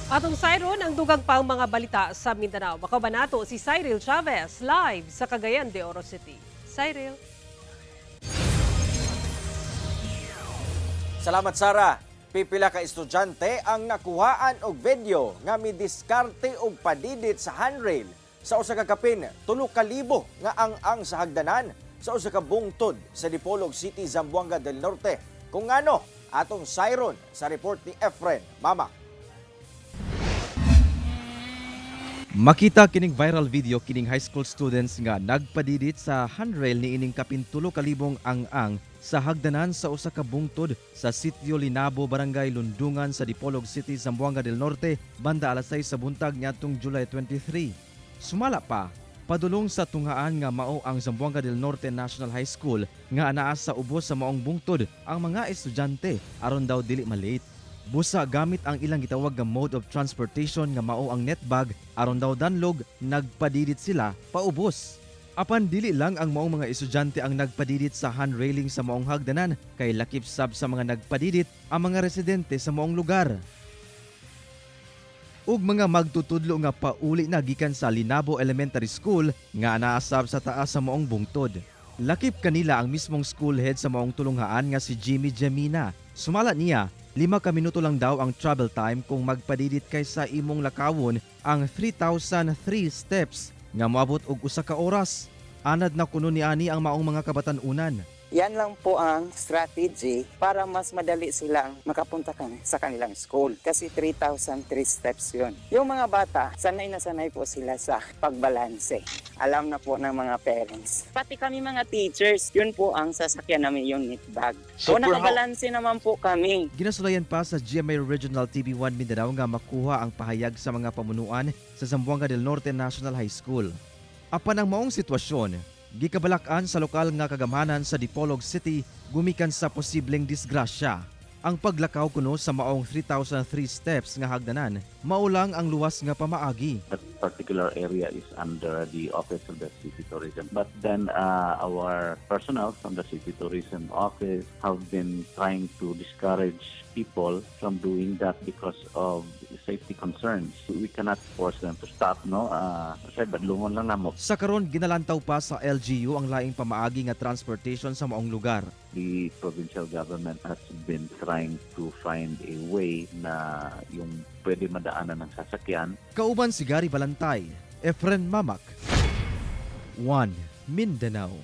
Atong sayron ang dugang pang mga balita sa Mindanao. Makauban nato si Cyril Chavez live sa Cagayan de Oro City. Cyril. Salamat, Sara. Pipila ka estudyante ang nakuhaan og video nga midiskarte og padidit sa handrail sa usa ka kapin 3,000 nga ang-ang sa hagdanan sa usa ka bungtod sa Dipolog City, Zamboanga del Norte. Kung ngano, atong sayron sa report ni Efren Mama. Makita kining viral video kining high school students nga nagpadidit sa handrail ni ining kapin 3,000 ang-ang sa hagdanan sa usa ka bungtod sa Sitio Linabo, Barangay Lundungan sa Dipolog City, Zamboanga del Norte banda alas 6 sa buntag niadtong July 23. Sumala pa, padulong sa tunghaan nga mao ang Zamboanga del Norte National High School nga anaa sa ubos sa maong bungtod ang mga estudyante aron daw dili malate. Busa gamit ang ilang gitawag nga mode of transportation nga mao ang netbag aron daw danlog, nagpadidit sila paubos. Apan dili lang ang maong mga estudyante ang nagpadidit sa handrailing sa maong hagdanan kay lakip sab sa mga nagpadidit ang mga residente sa maong lugar ug mga magtutudlo nga pauli na gikan sa Linabo Elementary School nga naasab sa taas sa maong bungtod. Lakip kanila ang mismong school head sa maong tulunghaan nga si Jimmy Gemina. Sumala niya, 5 ka minuto lang daw ang travel time kung magpadidit kaysa imong lakawon ang 3,003 steps nga moabot og usa ka oras. Anad na kuno niani ang maong mga kabatan-unan. Yan lang po ang strategy para mas madali silang makapunta sa kanilang school. Kasi 3,003 steps yun. Yung mga bata, sanay na sanay po sila sa pagbalanse. Alam na po ng mga parents. Pati kami mga teachers, yun po ang sasakyan namin, yung net bag. So nakabalanse naman po kami. Ginasulayan pa sa GMA Regional TV1 Mindanao nga makuha ang pahayag sa mga pamunuan sa Zamboanga del Norte National High School. Apan ang maong sitwasyon, gikabalak-an sa lokal nga kagamhanan sa Dipolog City gumikan sa posibleng disgrasya. Ang paglakaw kuno sa maong 3,003 steps nga hagdanan, mao lang ang luwas nga pamaagi. That particular area is under the office of the city tourism. But then our personnel from the city tourism office have been trying to discourage people from doing that because of safety concerns. We cannot force them to stop, no? Kasi badlungon lang namo. Sa karon ginalantaw pa sa LGU ang laing pamaagi nga transportation sa maong lugar. The provincial government has been trying to find a way na yung pwede madaanan ng sasakyan. Kauban si Gary Balantay, Efren Mamak, 1 Mindanao.